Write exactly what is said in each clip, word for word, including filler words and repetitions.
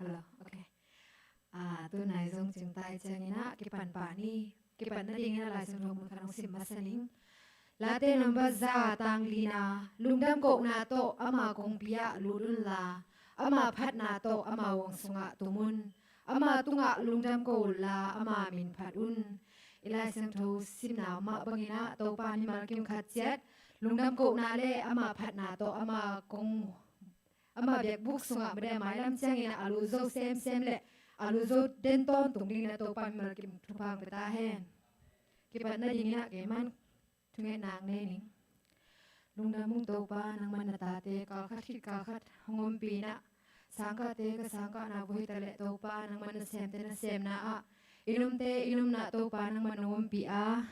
Hello, okay. Ah, tunai zong cingtai ciangin ah kipan pah ni. Kipan nadingin ah Lai Siangtho mun khat hong sim masa ning. Late number za tang lina, lungdam kohna tawh ama kongpi ah lut unla, ama phatna tawh ama huang sungah tum un. Ama tungah lungdam ko unla ama min phat un. I Lai Siangtho simna mah bangin ah Topa mimal kim khat ciat lungdam kohna le ama phatna tawh ama kong ama biakbuk sungah made mailam ciangin a lut zo semsem le a lut zo den tawntung dingin a Topa mimal kim thupha hong pia ta hen. Kipat nadingin ah kei man thungetna nei ning. Lungdam ung Topa, nangman na tate kal khat khit kal khat hong ompih in ah, sangkahte ka sangkahna uh hi ta leh Topa, nangman na semte na semna ah, i nomte i nomna Topa, nangman hong ompih a,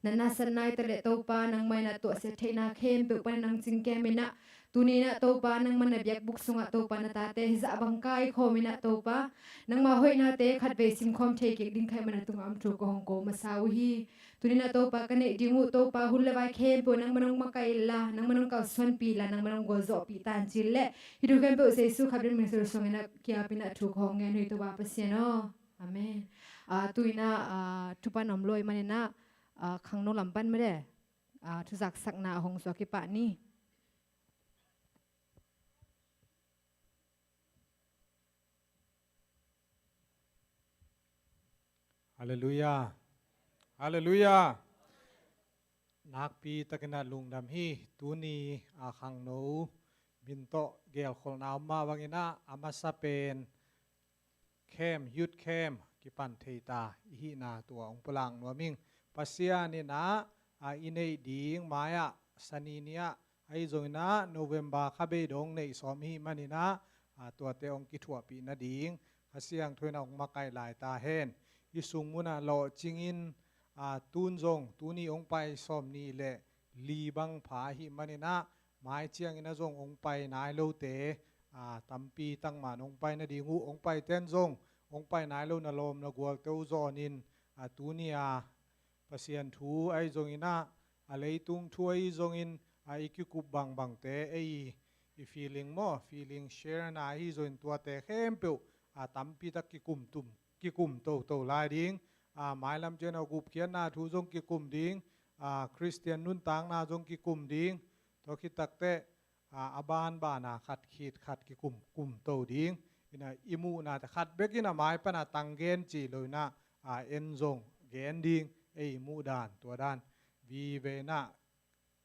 na nasat nai ta leh Topa, nangmah in ah tuahsiat theihna khempeuh pan nang cingkem in ah, tuni in ah Topa, nangman na biakbuk sungah Topa na tate hizah bang kaikhawm in ah Topa, nangmah hoihnate khatvei simkhawm thei kik ding kha i man a tungah om thu ka hong ko masa uh hi. Tuni in ah Topa ka neih ding uh Topa, hun le vai khempeuh nangman hong makaih inla, nangman hong kalsuanpih inla, nangman hong gualzawhpih ta in ci leh, hih thu khempeuh Jesu khat bek min suang in ah ki-ap in ah thu ka hong ngen uh hi Topa Pasian aw. Amen. Ah, tu in ah, ah, thupan om lo ahih manin ah, ah, khangno lam pan made, ah, thuzaksakna hong suak hi pah ni. Halleluiah. Halleluiah. Nakpi takin ah lungdam hi. Tuni a khangno min tawh gelkholhna om mah bangin ah, a masa pen camp, youth camp kipan thei ta i hihna tua hong pulak nuam ing. Pasian in ah, a, i neih ding mai-ah Sani ni-ah, ahi zongin ah November kha bei dong neih sawm i hih manin ah, a, tuate hong kithuahpih nading Kha Siangtho in ah hong makaih lai ta hen. I sung munah lawhcingin, a, tun zong tuni hong pai sawm nih le li bang pha ahih manin ah, mai ciangin ah zong hong pai nai lote, a, tampi tak man hong pai nading uh, hong paiten zong hong pai nai lo na lawm na gualte uh zawnin, a, tuni a Pasian thu ahi zongin ah, a leitung thu ahi zongin, a, i kikup bangbangte, ei i feeling maw, feeling share na ahi zongin tuate khempeuh, a, tampi tak kikum tum, kikum toto lai ding. A, mailam ciang a gupkhiatna thu zong kikum ding, a, Khristian nuntakna zong kikum ding. Tua khit takteh, a, a banbana khat khit khat kikum, kum to ding. In ah i muhna khat bek in ah mai pan a tang gen ci lo in ah, a, en zong gen ding, ei i muhdan tua dan vive in ah,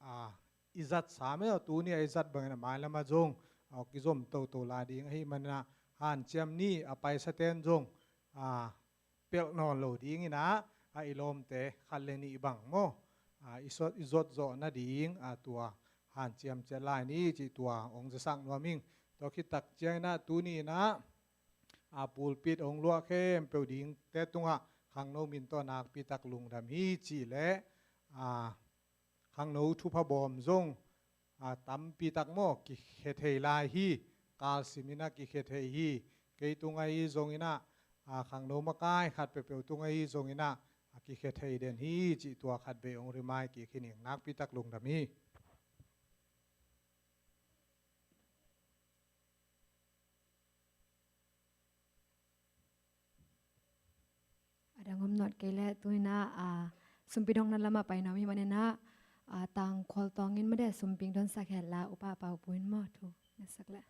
a, i zatsa mah tuni a i zat bangin ah mailam ah zong, a, kizom toto lai ding ahih manin ah hanciam ni a paisaten zong, a, pelh nawn lo dingin ah, a, i lawmte khat le nih bang maw, a, i sot, i zot zawh nading, a, tua hanciam ciat lai ni cih tua hong zasak nuam ing. Tua khit tak ciangin ah tuni in ah, a, pulpit hong luah khempeuh dingte tungah khangno min tawh nakpi tak lungdam hi cih leh, a, khangno thupha bawm zong, a, tampi tak maw kikhia thei lai hi. Kalsim in ah kikhia thei hi. Kei tung ahi zongin ah, a, khangno makai khat peuhpeuh tung ahi zongin ah, a, kikhia thei den hi cih tua khat vei hong remind kik hi ning. Nakpi tak lungdam hi. A dang om nawt kei leh tu in ah, a, sumpi dongna lamah pai nuam ahih manin ah, a, Tangkhual Tawng in made sumpi donsak hen la, Upa Pau Pu in maw thu ngetsak leh.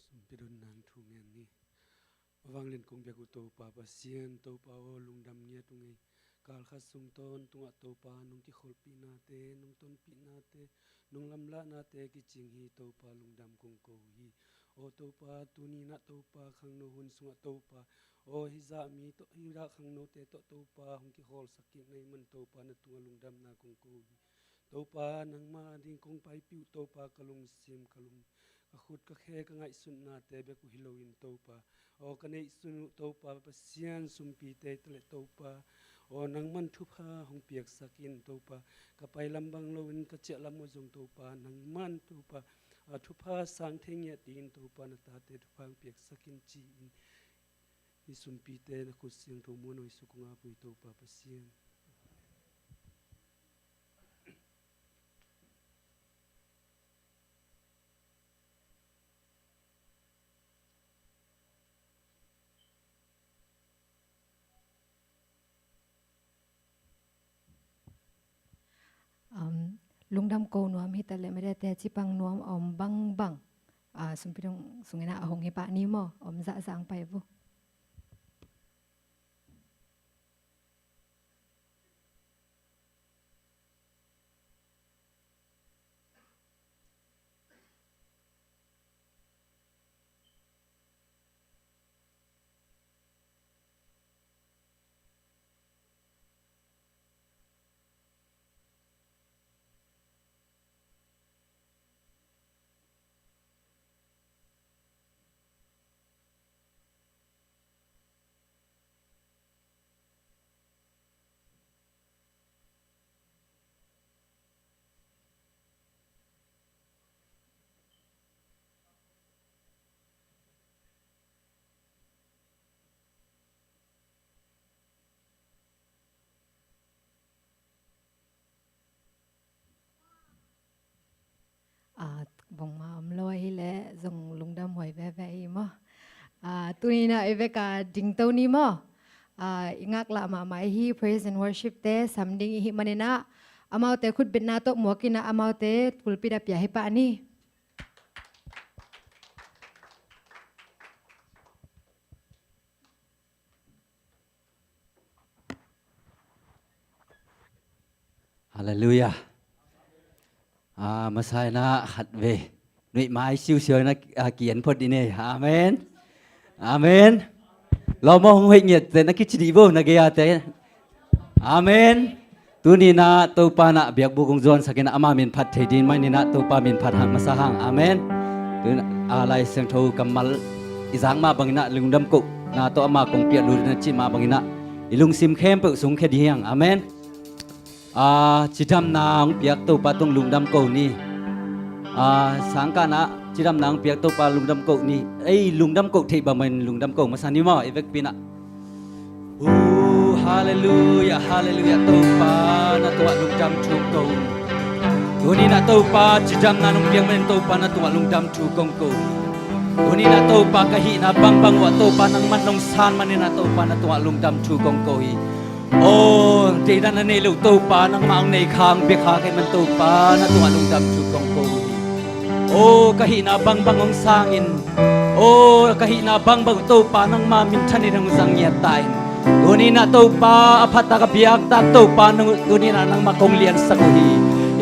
Sumpi donna thu ngen ni. A vanglian kong biak uh Topa Pasian, Topa aw, lungdam ngiat ung ei. Kal khat sung tawntungah Topa nong kikholhpihnate, nong tonpihnate, nong lamlahnate kicing hi Topa, lungdam kong ko hi. Aw Topa, tuni in ah Topa, khangno hun sungah Topa, aw hih zah mi tawh, hih zah khangnote tawh Topa hong kikhawlsak kik na hih man Topa, na tungah lungdamna kong ko hi. Topa, nangmah ding kong paipih uh Topa, ka lungsim, ka lung, ka khut, ka khe, ka ngaihsutnate bek uh hi loin Topa, aw ka neihsun uh Topa Pasian, sumpite ta leh Topa, aw nangman thupha hong piaksak in Topa, ka pai lam bang loin ka ciah lam uh zong Topa, nangman Topa, A thupha sang thei ngiat dingin Topa na tate thupha hong piaksak in ci-in i sumpite na khut siangtho muan aw i sukung a pui Topa Pasian. Um, lungdam ko nuam hi ta leh mede te cipang nuam a om bangbang, ah, sumpi dong sungin ah a hong hi pah ni maw, a om zahzah ang pai vo. Ah, bangmah om lo ahih leh zong lungdam huai veve hi maw. Ah, tuni-in ah i vek a dingto ni maw. Ah, i ngaklah mahmah i hi, praise and worship te sam ding i hih manin ah amaute khutbetna tawh muak in ah amaute pulpit ah pia hi pah ni. Halleluiah. Ah, masa in ah khat vei nuih mai siusiau in ah, ah, ki-en phot dih ni. Amen. Amen. Lawm aw, hong hoih ngiat te na kici dih vo, na gei a te. Amen. Tuni-in ah Topa in ah biakbuk hong zuansak in ah ama min phat thei ding manin ah Topa min phat hang masa hang. Amen. Tuni-in ah Lai Siangtho kammal i zak mah bangin ah lungdam kohna tawh ama kong piak lut in ah cih mah bangin ah i lungsim khempeuh sungkhia ding hi hang. Amen. Ah, cidamna hong piak Topa tung lungdam ko ni. Ah, sangkah in ah cidamna hong piak Topa lungdam ko ni. Ei, lungdam ko theih bangmanin lungdam ko masa ni maw, i vekpi in ah. Uh, halleluiah, halleluiah, Topa na tungah lungdam thu ko. Tuni-in ah Topa cidamna nong piak manin Topa na tungah lungdam thu kong ko. Tuni-in ah Topa ka hihna bangbang uh ah Topa nangman nong san manin ah Topa na tungah lungdam thu kong ko hi. Aw, deidan a nei lo Topa nangmah hong nei kha hong bia kha ka hih man Topa na tungah lungdam thu kong ko hi. Aw, ka hihna bangbang hong sangin, aw, ka hihna bangbang Topa nangma minthan in hong zang ngiat ta in. Tuni-in ah Topa a phat tak a biak tak Topa nang, tuni-in ah nangmah kong liansak uh hi.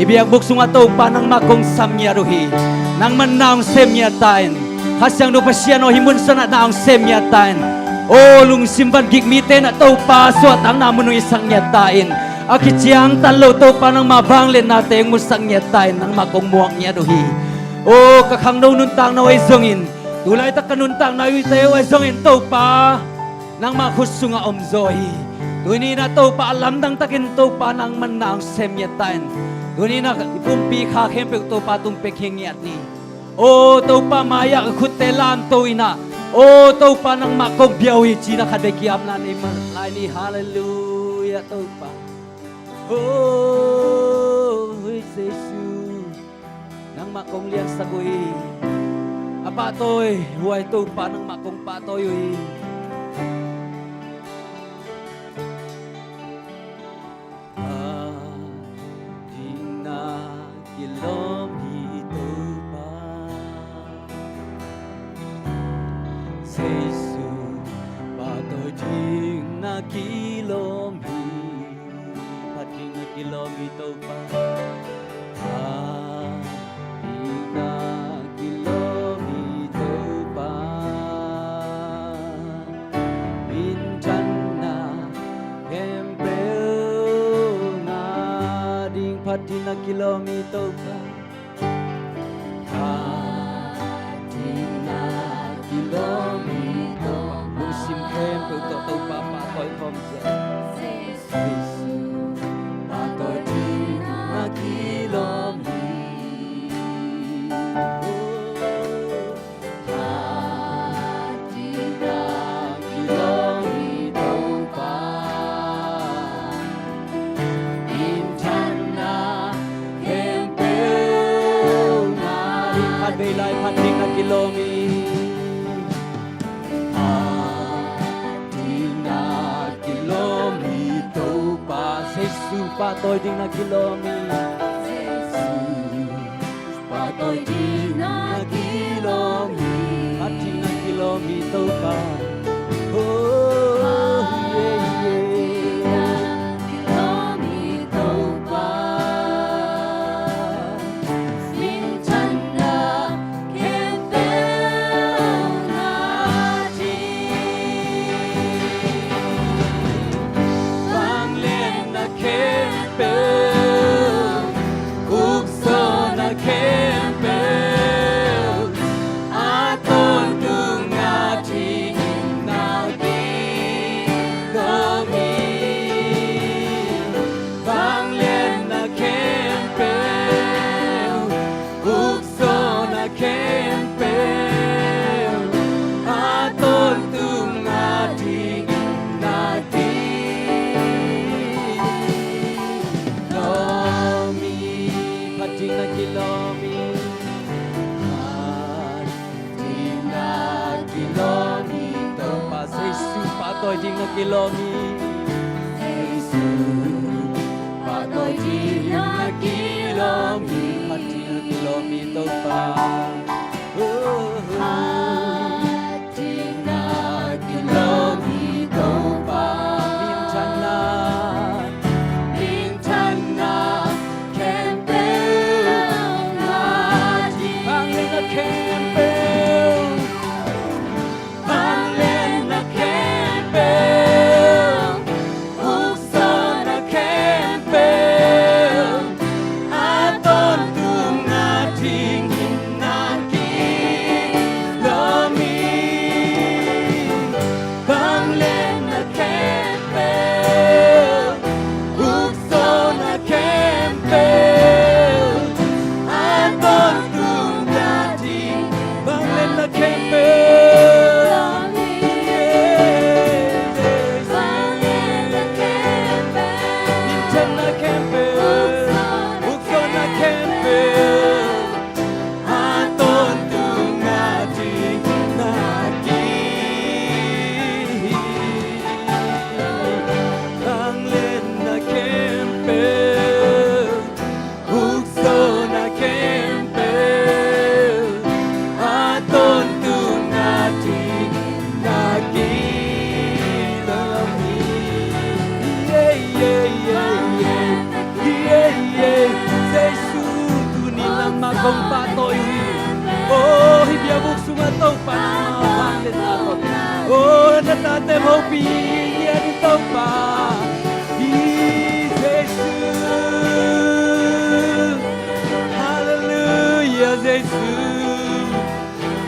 I biakbuk sungah Topa nangmah kong sam ngiat uh hi. Nangman na hong sem ngiat ta in. Kha Siangtho Pasian aw, hih mun sungah na hong sem ngiat ta in. Aw, lungsim van gik mite in ah Topa suahtakna mun hong hisak ngiat ta in. A kiciangtan lo Topa nangma vangliatnate hong musak ngiat ta in, nangmah kong muak ngiat uh hi. Aw, ka khangno nuntakna uh ahi zongin, tu laitak ka nuntakna uh te uh ahi zongin Topa nangmah khut sungah om zaw hi. Tuni-in ah Topa a lamdang takin Topa nangman na hong sem ngiat ta in. Tuni-in ah i pumpi kha khempeuh Topa tung pia khin ngiat ni. Aw Topa mai-ah ka khutte lamto in ah, aw Topa nangmah kong bia uh hi ci-in ah khat vei ki-apna nei mah lai ni. Halleluiah Topa. Aw Jesu, nangmah kong liansak uh hi. A pahtawi huai Topa nangmah kong pahtawi uh hi. Phat ding na kilawm hi Topa. Jesu, pahtawi ding na kilawm hi. Phat ding na kilawm hi Topa. Phat ding na kilawm hi Topa. Minthanna khempeuh ngah ding. Phat ding na kilawm hi Topa. Phat ding na kilawm hi Topa. Lungsim khempeuh tawh Topa pahtawi khawm ziau. Jesu, pahtawi ding na kilawm hi. Pahtawi ding na kilawm hi. Pahtawi ding na kilawm hi. Phat ding na kilawm hi Topa. Oh, yeah, yeah. Kilawm hi Topa. Minthanna khempeuh na ding. Vangliatna khempeuh, ukzawhna khempeuh, a tawntung a dingin na kilawm hi. Vangliatna khempeuh, ukzawhna khempeuh, a tawntung a dingin na kilawm hi. Phat ding na kilawm hi. Phat ding na kilawm hi Topa. Jesu pahtawi ding na kilawm hi. Jesu pahtawi ding na kilawm hi. Phat ding na kilawm hi Topa. Oh, phat ding na kilawm hi Topa. Minthanna, minthanna khempeuh na ding. Vangliatna khempeuh, vangliatna khempeuh, ukzawhna khempeuh, a tawntung a dingin na kilawm hi. Vangliatna khempeuh, ukzawhna khempeuh, a tawntung a ding. Vangliatna khempeuh, vangliatna khempeuh, ukzawhna khempeuh, a tawntung a ding na kilawm hi. Vangliatna khempeuh, ukzawhna khempeuh, a tawntung a dingin na kilawm hi. Yeah, yeah, yeah, yeah. Yeah, yeah. Jesu, tuni nangmah kong pahtawi uh hi. Oh, hih biakbuk sungah Topa nangmah vangliatna tawh, oh, na tate hopih ngiat hi Topa. Hi Jesu. Halleluia Jesu.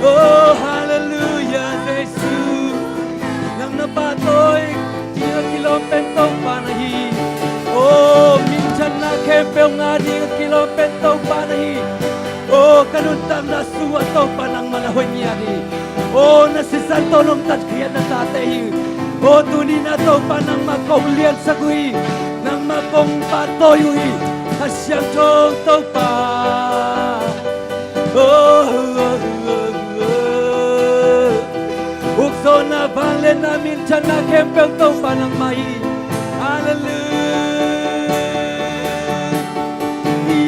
Oh, halleluia Jesu. Nang na pahtawi ding a kilawm pen Topa na hi. Oh, minthanna khempeuh ngah ding a kilawm pen Topa na hi. Oh, ka nuntakna sungah Topa nangmah na hoih ngiat hi. Oh, na sisan tawh nong tatkhiat na tate hi. Oh, tuni-in ah Topa nangmah kong liansak uh hi. Nangmah kong pahtawi uh hi. Kha Siangtho Topa. Oh, oh, oh, oh. Ukzawhna, vangliatna, minthanna khempeuh Topa nangmah hi. Halleluia.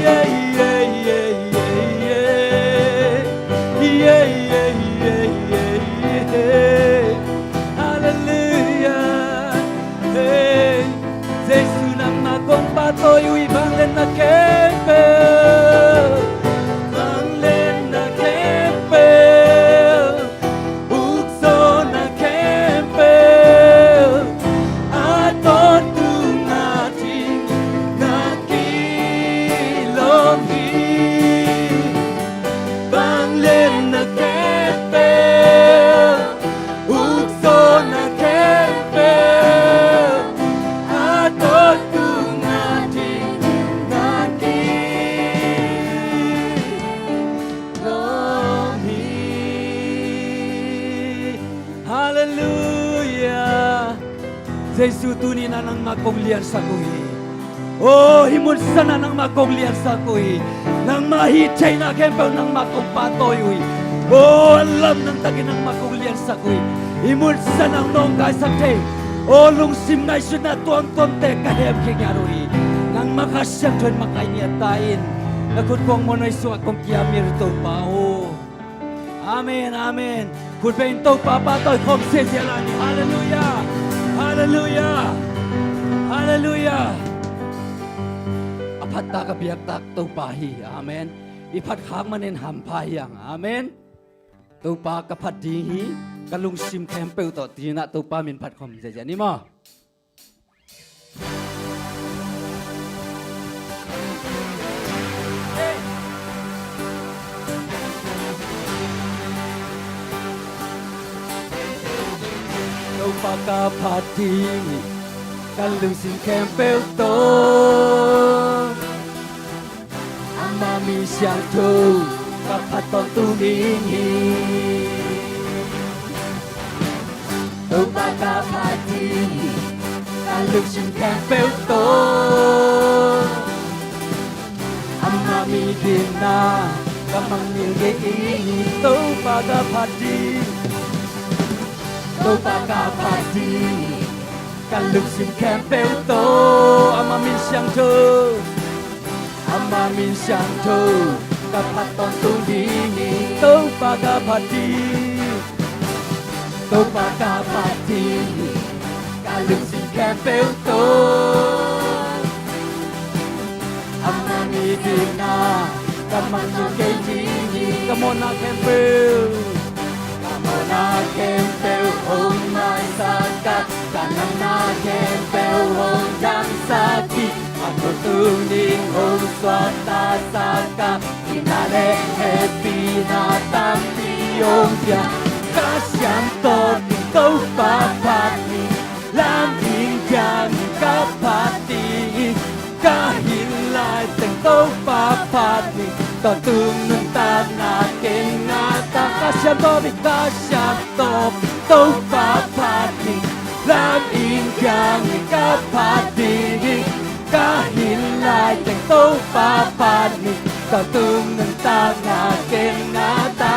Yeah, yeah, yeah, yeah, yeah. Yeah, yeah, yeah, yeah, yeah. Halleluia. Hey. Jesu nangmah kong pahtawi uh hi. Vangliatna khempeuh, vangliatna khempeuh, ukzawhna khempeuh, a tawntung a ding na kilawm hi. Vangliatna khempeuh, ukzawhna khempeuh, a tawntung a ding na kilawm hi. Halleluia. Jesu, tuni-in ah nangmah kong liansak uh hi. Oh, hih mun sanah nangmah kong liansak uh hi. Nangmah hih theihna khempeuh nangmah kong pahtawi uh hi. Oh, a lamdang takin nangmah kong liansak uh hi. Hih mun sanah hong nawngkaisak thei, oh, lungsim ngaihsutna tuamtuamte ka hemkhia ngiat uh hi. Maka siangtho in makaih ngiat ta in, na khut kong muanhuai sungah kong kiamil Topa aw. Amen, amen. Khut bengin Topa pahtawi khawm ziahziah lai ni. Halleluiah. Halleluiah. Halleluiah. A phattak a biaktak Topa hi. Amen. I phatkhak manin hampha hi hang. Amen. Topa ka phat ding hi, ka lungsim khempeuh tawh, ci-in ah Topa min phat khawm ziahziah ni maw. Topa ka phat ding hi, ka lungsim khempeuh tawh. Ama min siangtho ka phat tawntung ding hi. Topa ka phat ding hi, ka lungsim khempeuh tawh. Ama min ginna ka mangngilh kei ding hi. Topa ka phat ding, Topa ka phat ding hi, ka lungsim khempeuh tawh. Ama min siangtho, ama min siangtho ka phat tawntung ding hi. Topa ka phat ding, Topa ka phat ding hi, ka lungsim khempeuh tawh. Ama min ginna ka mangngilh kei ding hi. Ka mawhna khempeuh, ka mawhna khempeuh hong maisak a, ka natna khempeuh hong damsak hi. A tawntungin hong suaktasak a, ginna le hehpihna tampi hong pia. Ka siam tawpin Topa phat ni, lam in kiangin ka phat ding hi. Ka hih lai teng Topa phat ni, tawntung nuntakna ken ngah ta. Ka siam tawpin, ka siam tawpin Topa phat ni, lam in kiangin ka phat ding hi. Ka hih lai teng Topa phat ni, tawntung nuntakna ken ngah ta.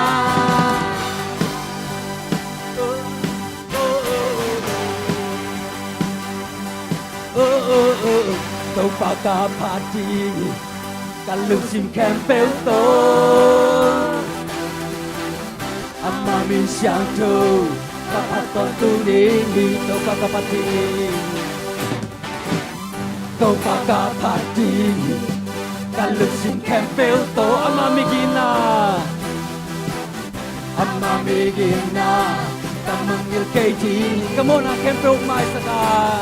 Oh, oh, oh, oh. Topa ka phat ding hi, ka lungsim khempeuh tawh. Ama min siangtho ka phat tawntung ding hi. Topa ka phat ding hi, Topa ka phat ding hi, ka lungsim khempeuh tawh. Ama min ginna, ama min ginna ka mangngilh kei ding hi. Ka mawhna khempeuh maisak a,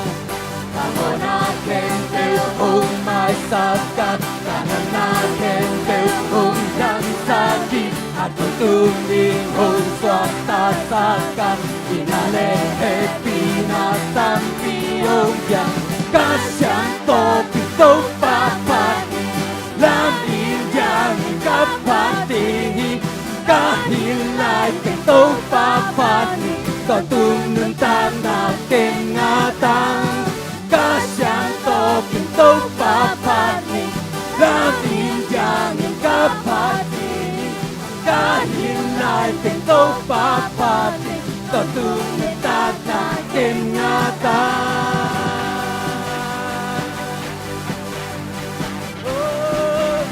ka mawhna khempeuh hong maisak a, ka natna khempeuh hong damsak hi. A tawntungin hong suaktasak a, ginna le hehpihna tampi hong pia. Ka siam tawpin Topa phat ni, lam in kiangin ka phat ding hi. Ka hih lai teng Topa phat ni, tawntung nuntakna ken ngah ta. Ka siam tawpin Topa phat ni, lam in kiangin ka phat ding hi. Ka hih lai teng Topa phat ni, tawntung nuntakna ken ngah ta. Oh,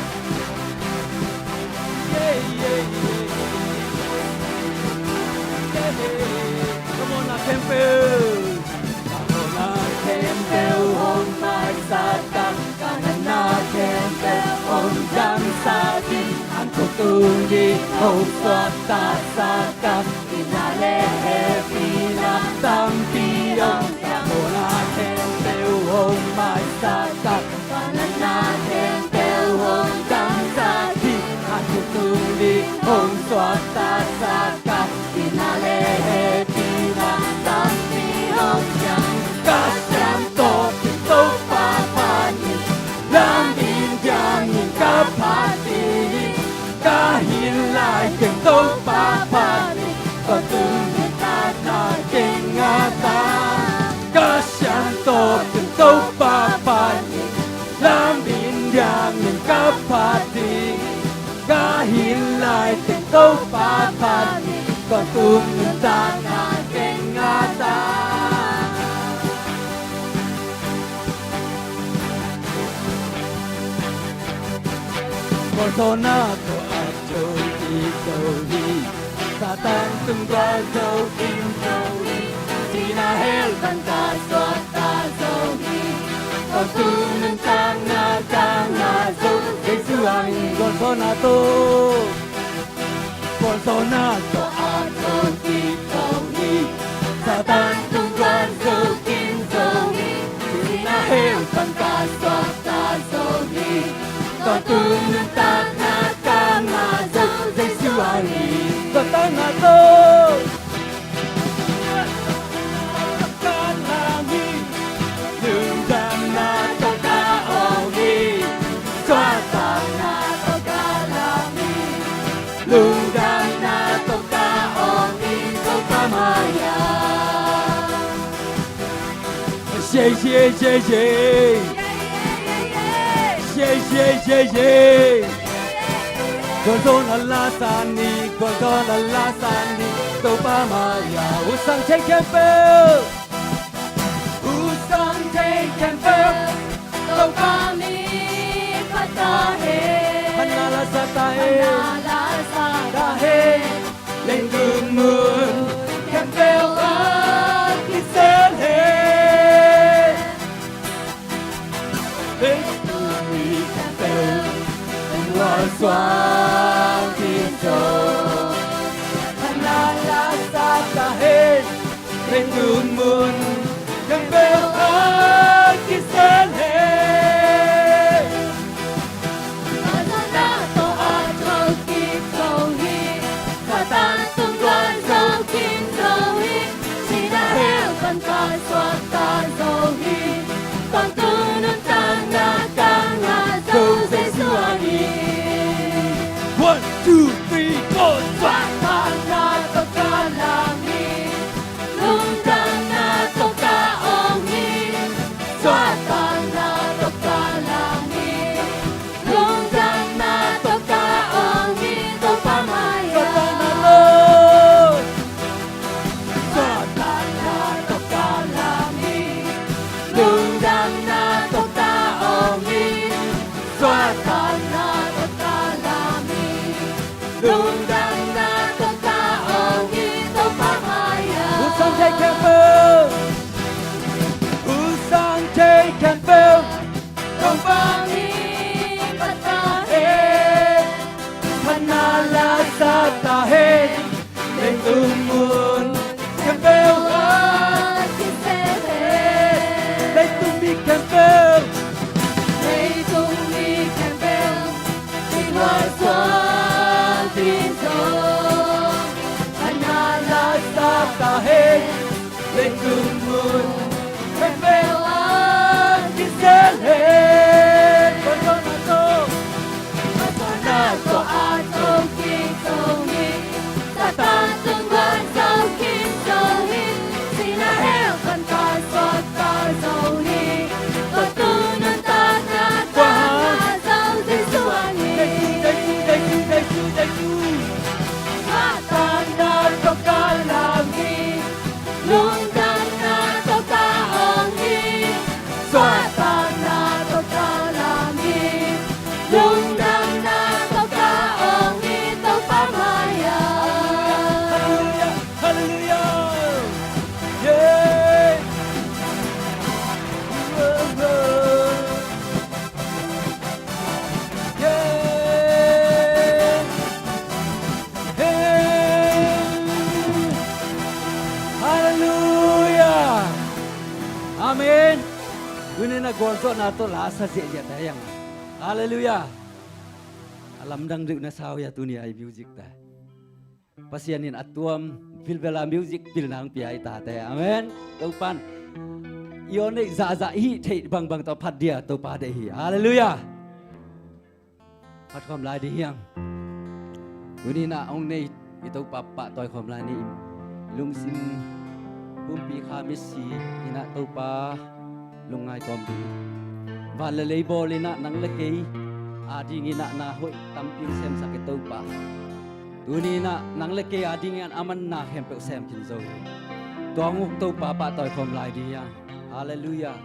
yeah, yeah, yeah, yeah. Ka mawhna khempeuh, ka mawhna khempeuh hong maisak a, ka natna khempeuh hong damsak hi. A tawntungin hong suaktasak a, ginna le hehpihna tampi hong pia. Ka mawhna khempeuh hong maisak a, ka natna khempeuh hong damsak hi. A tawntungin hong suaktasak a, ginna le hehpihna tampi hong pia. Ka siam tawpin Topa phat ni, lam in kiangin ka phat ding hi. Ka hih lai teng Topa phat ni, Sona tawh a tawh ki zo hi. Satan tung gual zo kim zo hi. Sina hell pan ka suakta zo hi. Tawntung nuntakna ka ngah zo Jesu a hi. Gual sona tawh. Gual sona tawh a tawh ki zo hi. Satan tung gual zo kim zo hi. Sina hell pan ka suakta zo hi. Tawntung nuntakna ka ngah zo Jesu a hi. Suakta ngah zo. Ka lam hi. Lungdamna tawh ka awng hi. Suakta ngah tawh ka lam hi. Lungdamna tawh ka awng hi. Topa mai-ah. Shei, shei, shei, shei. Shei, shei, shei, shei. Gualzawhna la sa ni, gualzawhna la sa ni, Topa mai-ah. Hong sang thei khempeuh. Hong sang thei khempeuh. Topa min phat ta hen. Phatna la sa ta hen. Phatna la sa ta hen. Leitung mun khempeuh ah kisel hen. Leitung mi khempeuh in gualsuang ding zaw. Phatna la sa ta hen. Leitung mun khempeuh ah kisel hen. Gualzawhna tawh a tawh kim zo hi. Satan tung gual zo kim zo hi. Sina hell pan ka suakta zo hi. Tawntung nuntakna ka ngah zo Jesu a hi. One, two, three, four. Suahtakna tawh ka lam hi. Lungdamna tawh ka awng hi. Suahtakna tawh ka lam hi. Lungdamna tawh ka awng hi. Topa mai-ah. Suahtakna tawh ka lam hi. Lungdamna tawh ka awng hi. Suahtakna tawh ka lam hi. Lungdamna tawh ka awng hi. Topa mai-ah. Hong sang thei khempeuh. Hong sang thei khempeuh. Topa min phat ta hen. Phatna la sa ta hen. Leitung mun khempeuh ah kisel hen. Leitung mi khempeuh. Leitung mi khempeuh in gualsuang ding zaw. Phatna la sa ta hen. Leitung mun khempeuh ah kisel hen. Gualzawhna tawh. Gualzawhna tawh a tawh kim zo hi. Satan tung gual zo kim zo hi. Sina hell pan ka suakta zo hi. Tawntung nuntakna ka ngah zo Jesu a hi. Jesu, Jesu, Jesu, Jesu, Jesu. Suahtakna tawh ka lam hi. Lungdamna tawh ka awng hi. Suahtakna tawh ka lam hi. Lungdamna tawh ka awng hi. Topa mai-ah. Halleluiah, halleluiah. Yeah. Halleluiah. Amen. Tuni-in a gualzawhna tawh la sa ziahziah ta hiang. Halleluiah. A lamdang deuh na sa uh hia tuni-a i music ta. Pasian in a tuam vilvel a music pilna hong pia i tate. Amen. Topan i aw neih zahzah i hih theih bangbang tawh phat dia Topa deih hi. Halleluiah. Phat khawm lai ding hiang. Tuni-in a hong nei i Topa pahtawi khawm lai ni. Lungsim pumpi kha misi in a Topa lungngai kawm ding. Van le lei bawl in a nang le kei adingin a na hoih tampi hong semsak i Topa. Tuni-in a nang le kei adingin a man na khempeuh sem khin zo hi. Tua hong uk Topa pahtawi khawm lai ding hiang. Halleluiah.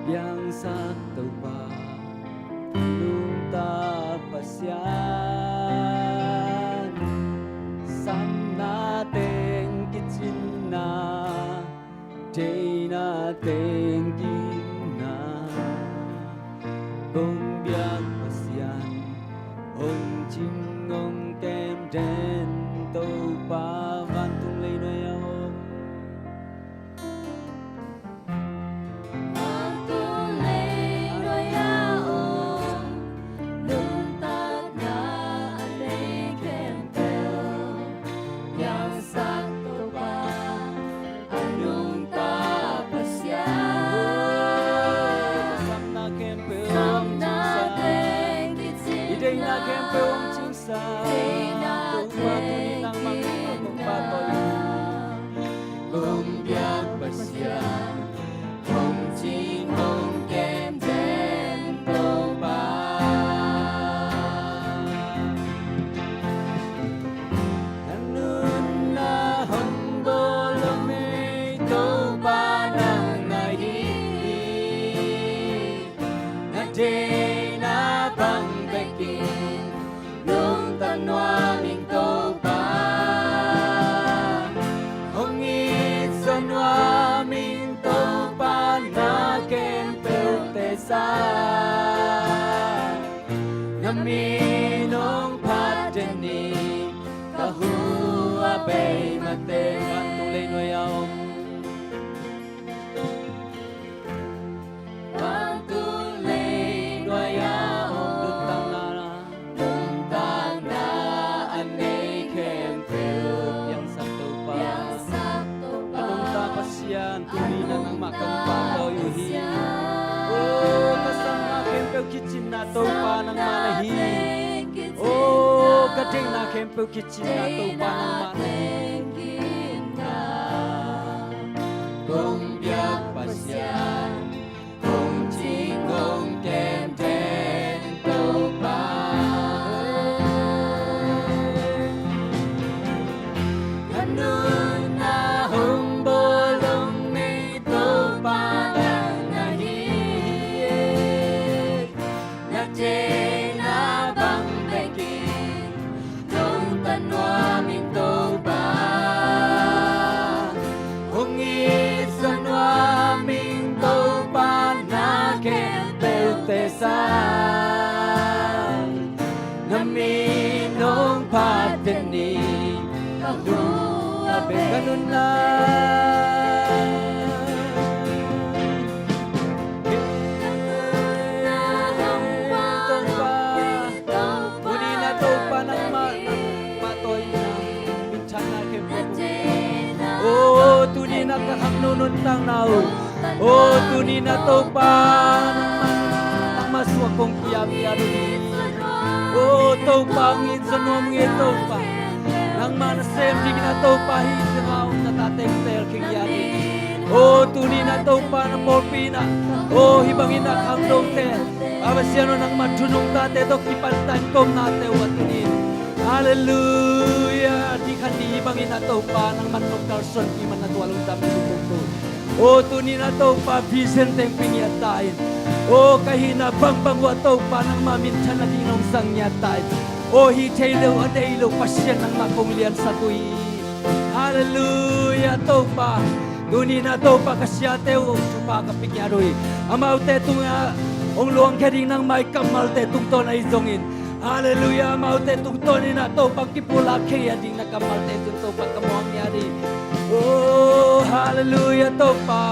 Piangsak Topa, nungta Pasian, samna teng kicinna, deihna teng kicinna, kong biak Pasian, hong cing hong kem den Topa, vantung leinuai a om. Vantung leinuai a om, nuntakna a nei khempeuh, piangsak Topa, a nungta Pasian. Samna khempeuh, samna teng kicinna, i deihna khempeuh hong cing Topa, tuni nangmah kong pahtawi. Kong biak Pasian, hong cing hong kem den Topa. Na nunna hong bawl hong nei Topa nang na hi. Na deihna bang bekin nungta nuam ing Topa. Hong it zaw nuam ing Topa, na khempeuh tesa. Na min hong phat den ni, ka hu a bei mate. Vantung leinuai a om. Vantung leinuai a om. Nuntakna, nuntakna a nei khempeuh, piangsak Topa, piangsak Topa, a nungta Pasian, tuni na nangmah kong pahtawi uh hi. O, ka samna khempeuh kicinna Topa nangmah na hi. O, ka deihna khempeuh kicinna Topa nangmah na hi. Kong biak Pasian, hong cing hong kem den Topa. Ka nunna hong bawl hong nei Topa nang na hi. Na deihna bang bekin nungta nuam ing Topa. Hong it zaw nuam ing Topa, na khempeuh tesa. Na min hong phat den ni, ka hu a bei, ka nunna. Topa, tuni na Topa nangmah, nangmah tawh in, minthanna khempeuh. O, tuni na ka khangno nuntakna uh. O, tuni na Topa nangmah, nangmah suak kong ki-ap, ki-ap uh hi. O Topa, hong it zaw nuam ing e Topa. Nangmah nasem dingin a Topa, hih tengah om na tate teel khia ing e. O tuni na Topa na pawlpi in ah, o hih bangin a khangnote, a Pasian aw, nangmah thu nungtate tawh kipan ta in ka omnate uh a tuni in. Halleluiah. Ni khat ni hih bangin a Topa nangmah tawh kalsuanpih man na tua lungdam thu kong ko. O tuni na Topa vision teng pia ngiat ta in. O ka hihna bangbang uh a Topa nangmah minthan nading hong zang ngiat ta in. O hih thei lo a deih lo Pasian nangmah kong liansak uh hi. Halleluiah Topa. Tuni na Topa ka siate uh thupha ka pia ngiat uh hi. Amaute tungah hong luangkhia ding nangmah i kammalte tungtawn ahi zongin, halleluiah, amaute tungtawn in a Topa kipulak khia ding na kammalte tungtawn Topa ka muang ngiat hi. O halleluiah Topa.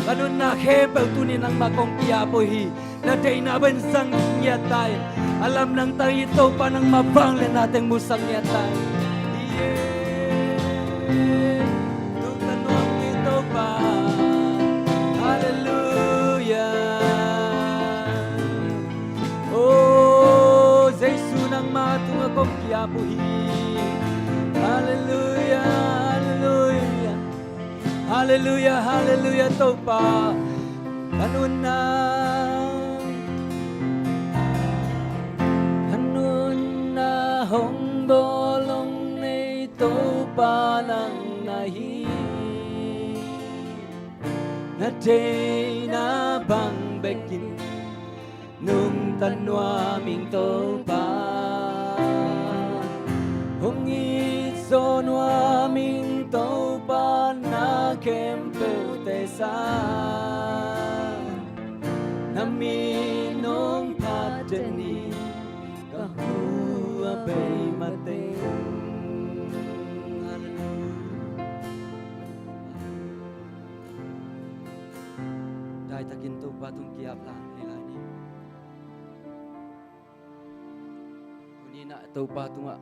Ka nunna khempeuh tuni nangmah kong ki-ap uh hi. Na deihna bangin zang ngiat ta in. A lamdang tang hi Topa nangmah vangliatna teng musak ngiat ta in. Nungta nuam ing Topa. Halleluiah. O Jesu nangmah tungah kong ki-ap uh hi. Halleluiah, halleluiah. Halleluiah, halleluiah Topa. Ka nunna, ka nunna hong bawl hong nei Topa nang na hi. Na deihna Bang bekin nungta nuam ing Topa, hong it zaw nuam ing Topa, na khempeuhte sang. Na min hong phat den in, ka hu a bei mateng. Hallelujah. Daitakin Topa tung ki-ap lai ni. Tuni-in ah Topa tungah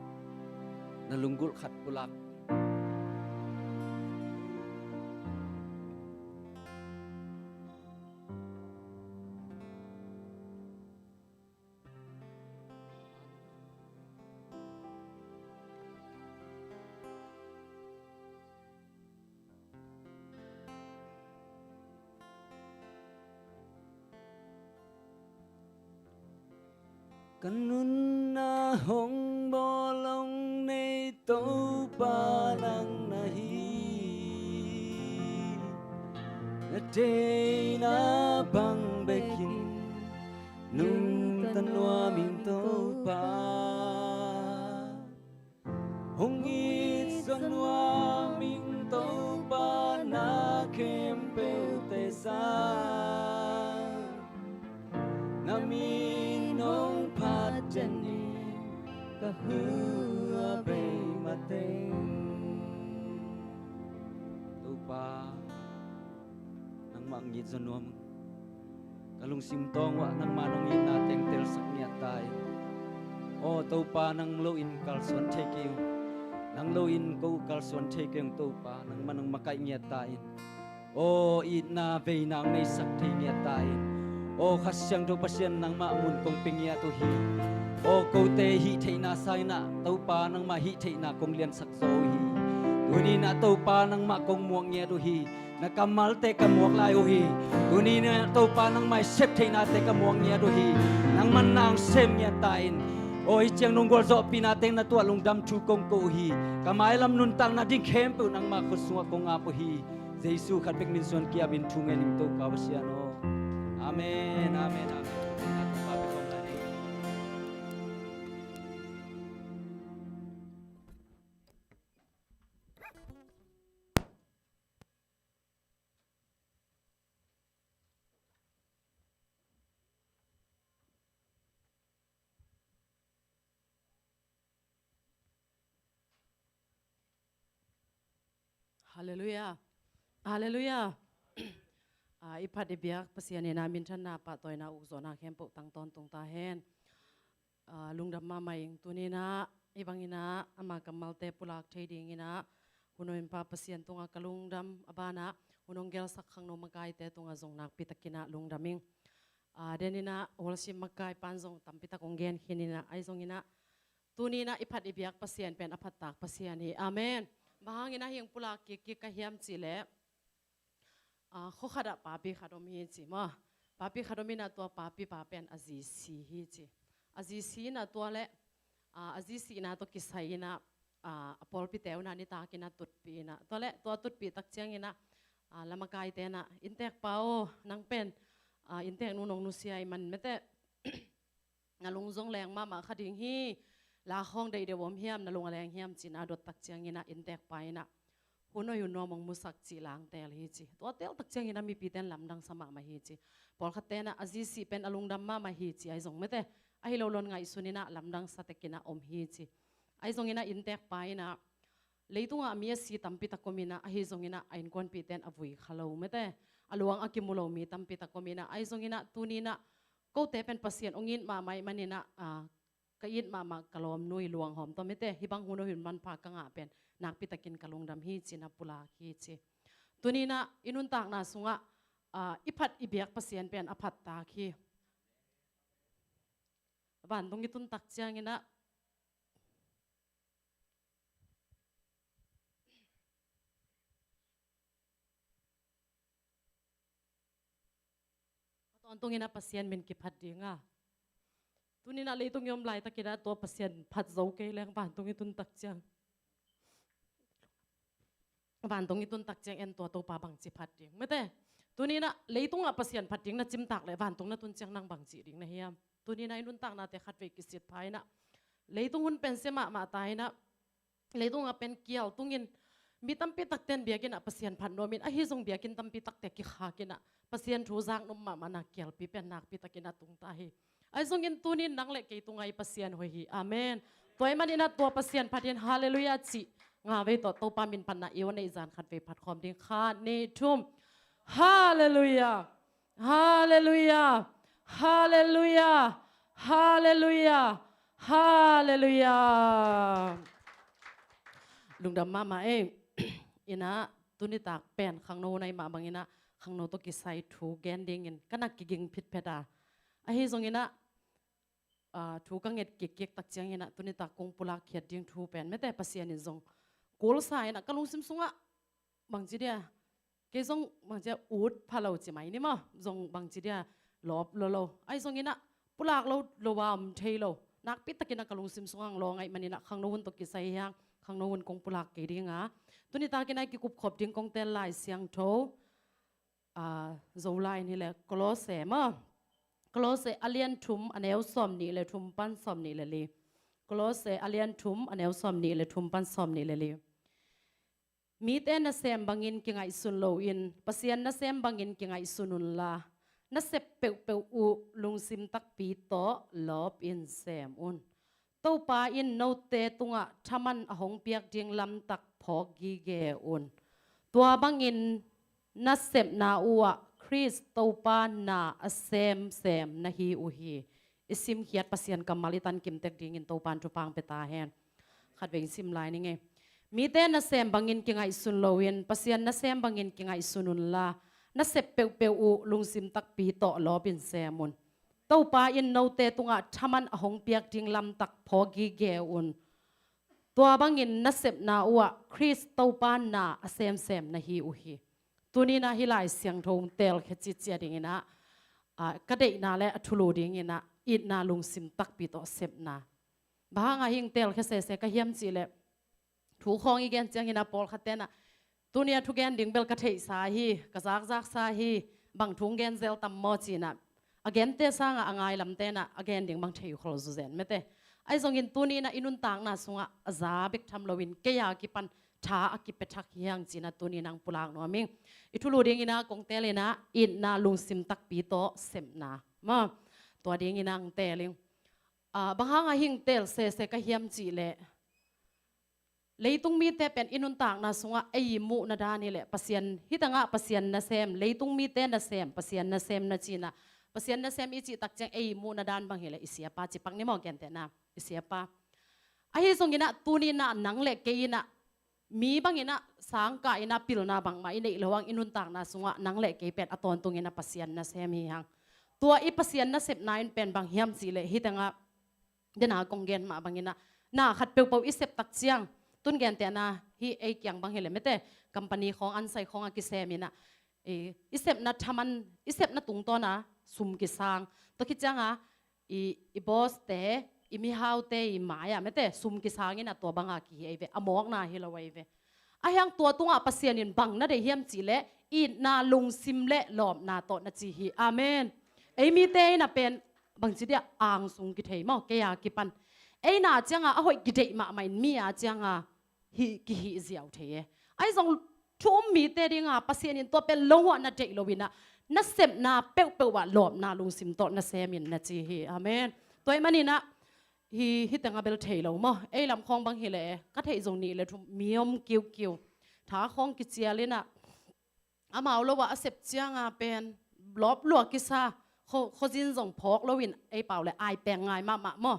na lunggulh khat pulak. Ka nunna hong bawl hong nei Topa nang na hi. Na deihna bang bekin nungta nuam ing Topa. Hong it zaw nuam ing Topa, na khempeuhte sang. Na min hong phat den in, ka hu a bei mateng. Topa, nangmah hong it zaw nuam ung. Ka lungsim tawng uah nangmah nong itna teng telsak ngiat ta in. Aw Topa, nang loin kalsuan thei kei ung. Nang loin ko kalsuan thei kei ung Topa, nangmah nong makaih ngiat ta in. Aw itna veina hong neisak thei ngiat ta in. Aw Kha Siangtho Pasian, nangmah mun kong pia ngiat uh hi. Aw kote hih theihna sangin ah Topa, nangmah hih theihna kong liansak zaw uh hi. Tuni-in ah Topa, nangmah kong muak ngiat uh hi. Na kammalte ka muak lai uh hi. Tuni-in ah Topa, nangmah i sep theihnate ka muak ngiat uh hi. Nangmah na hong sem ngiat ta in. Aw hih ciang nong gualzawhpihna teng na tuah lungdam thu kong ko uh hi. Ka mailam nuntakna ding khempeuh nangmah khut sungah kong ap uh hi. Jesu khat bek min suang ki-ap in thu ngen ing Topa Pasian aw. Amen, amen, amen. Halleluiah. Halleluiah. Ah, i phat i biak Pasian in ah minthanna, pahtawina, ukzawhna khempeuh tang tawntung ta hen. Ah, lungdam mahmah ing. Tuni-in ah hih bangin ah ama kammalte pulak thei dingin ah hun hong pia Pasian tungah ka lungdam, a banah hun hong gelsak khangno makaite tungah zong nakpi takin ah lungdam ing. Ah, denin ah worship makai pan zong tampi tak hong gen khin in ah, ahi zongin ah tuni-in ah i phat i biak Pasian pen a phattak Pasian hi. Amen. Bang hangin ah hih hong pulak kikkik ka hiam cih leh, ah, khua khat ah papi khat om hi ci maw. Papi khat om in ah tua papi pa pen a zi si hi ci. A zi si in ah tua leh, ah, a zi sihna tawh kisai in ah, ah, a pawlpite un ah nitakin ah tutpih in ah. Tua leh tua tutpih tak ciangin ah, ah, la makaite in ah, inntek pa aw, nang pen, ah, inntek nu nong nusia ahih man mete, na lung zong leng mahmah kha ding hi. La khawng deih deuh om hiam, na lung a leng hiam ci-in a dot tak ciangin ah inntek pa in ah, hun hoih hun nuam hong musak cih la hong teel hi ci. Tua teel tak ciangin ah mipite in lamdang sa mahmah hi ci. Pawlkhatte in ah a zi sih pen a lungdam mahmah hi ci, ahi zong mete, ahi lo lo in ngaihsun in ah lamdang sa tek in ah om hi ci. Ahi zongin ah inntek pa in ah, leitungah mi a si tampi tak om in ah, ahi zongin ah a innkuanpihte in a vui kha lo mete, a luang a kimu lo mi tampi tak om in ah, ahi zongin ah tuni-in ah kote pen Pasian hong it mahmah ahih manin ah, ah, ka it mahmah ka lawmnu i luanghawm tawh mete, hih bang hun hoih hun manpha ka ngah pen nakpi takin ka lungdam hi ci-in ah pulak hi ci. Tuni-in ah i nuntakna sungah, ah, i phat i biak Pasian pen a phattak hi. Vantung i tun tak ciangin ah, a tawntungin ah Pasian min kiphat ding a. Tuni-in ah leitung i om laitakin ah tua Pasian phat zo kei leng vantung i tun tak ciang, vantung i tun tak ciang en tua Topa bangci phat ding mete. Tuni inah leitungah Pasian phat ding na cimtak leh vantung na tun ciang nang bang cih ding na hiam? Tuni inah i nuntaknate khatvei kisit pha inah leitung hun pen sia mahmah ta inah leitungah pen kial tungin mi tampi takten biakinn ah Pasian phat nuamin ahi zong biakinn tampi takte kikhak inah Pasian thu zak nuam mahmahna kialpi pen nakpi takin a tung ta hi. Ahi zongin tunin nang le kei tungah i Pasian hoih hi. Amen. Tua ahih maninah tua Pasian phatin halleluiah cih nga vei tawh Topa min panna i aw neih zan khatvei phat khawm ding. Khat, nih, thum. Halleluiah. Halleluiah. Halleluiah. Halleluiah. Halleluiah. Lungdam mahmah ei. Inah tunitak pen khangno na hih mah banginah khangno tawh kisai thu gen dingin ka na kiging phitphet a. Ahi zonginah ah, thu ka nget kikkik tak cianginah tunitak kong pulak khiat ding thu pen mete Pasian in zong kulsa inah ka lungsim sungah bangci dia kei zong bangci a ut pha lo ci mai ni maw, zong bangci dia lawp lo lo. Ahi zonginah pulak lo lo a om thei lo. Nakpi takinah ka lungsim sungah ang lawng ahih maninah khangno hun tawh kisai hiang khangno hun kong pulak kei dinga. Tunitakinah i kikup khop ding kong tel Lai Siangtho, ah, Zolai in hileh Kolose maw. Kolose a lian thum a neu sawm nih le thum pan sawm nih le li. Kolose a lian thum a neu sawm nih le thum pan sawm nih le li. Mite nasem bangin kingaihsun loin Pasian nasem bangin kingaihsun unla, na sep peuhpeuh uh lungsim takpi tawh lawpin sem un. Topa in note tungah thaman a hong piak ding lamtak phawk gige un. Tua bangin na sepna uhah Khrist Topa na a semsem na hi uh hi. I simkhiat Pasian kammal i tankim tek dingin Topa in thupha pia ta hen. Khatvei in sim lai ning ei. Mite nasem bangin kingaihsun loin Pasian nasem bangin kingaihsun unla, na sep peuhpeuh uh lungsim takpi tawh lawpin sem un. Topa in note tungah thaman a hong piak ding lamtak phawk gige un. Tua bangin na sepna uhah Khrist Topa na a semsem na hi uh hi. Tuninah hih Lai Siangtho telkhia citcia dinginah, ah, ka deihna le a thulu dinginah itna lungsim takpi tawh sepna. Bang hangah hing telkhia sese ka hiam cihleh thu khawng i gen cianginah pawlkhat tenah tuni a thugen ding bel ka theihsa hi, ka zakzaksa hi, bang thu gen zel tam maw cinah a gente sangah a ngailam tenah a gen ding bang thei khol zuzen mete. Ahi zongin tuninah i nuntakna sungah a za bek tham loin kei a kipan tha a kipia thak hiang cinah tuninah ang pulak nuam ing. I thulu dinginah kong telinah itna lungsim takpi tawh sepna maw. Tua dinginah ang teling. Ah, bang hangah hing tel sese ka hiam cihleh leitung mite pen i nuntakna sungah ei i muhna dan hileh Pasian, hih tengah Pasian nasem, leitung mite nasem Pasian nasem na cinah Pasian nasem i cih tak ciang ei i muhna dan bang hileh i siapa cipak ni maw, gentehna i siapa. Ahi zonginah tuninah nang le kei inah mi banginah sangkah inah pilna bangmah i neih loh hang i nuntakna sungah nang le kei pen a tawntunginah Pasian nasem hi hang. Tua i Pasian nasepna in pen bang hiam cihleh hih tengah dena kong gen mah banginah na khat peuhpeuh i sep tak ciang tun gentehna hih ei kiang bang hileh mete company khawng ansai khawng a kiseminah i, i sepna thaman i sepna tungtawna sum kisang. Tua khit cianga i, i boss te i mihaute i mai-ah mete sum kisang inah tua banga kihi ei ve, a mawkna hi lo ei ve. Ahi hang tua tungah Pasian in bang na deih hiam cihleh itna lungsim le lawpna tawh na ci hi. Amen. Ei mite inah pen bangci dia angsung kithei maw, kei a kipan. Ei na cianga a hoih kideih mahmah in mi a cianga hih kihih ziau thei e. Ahi zong thu um mite dinga Pasian in tua pen lo huah na deih loinah na sepna peuhpeuh ah lawpna lungsim tawh na semin na ci hi. Amen. Tua ahih maninah hih, hih tengah bel thei lo maw, ei lam khawng bang hileh ka theih zong nih le thum mi om kiukiu. Tha khawng kicialinah amau lo ah a sep cianga pen lawp lua kisa, khuazin zong phawk loin ei pau le ai peng ngai mahmah maw.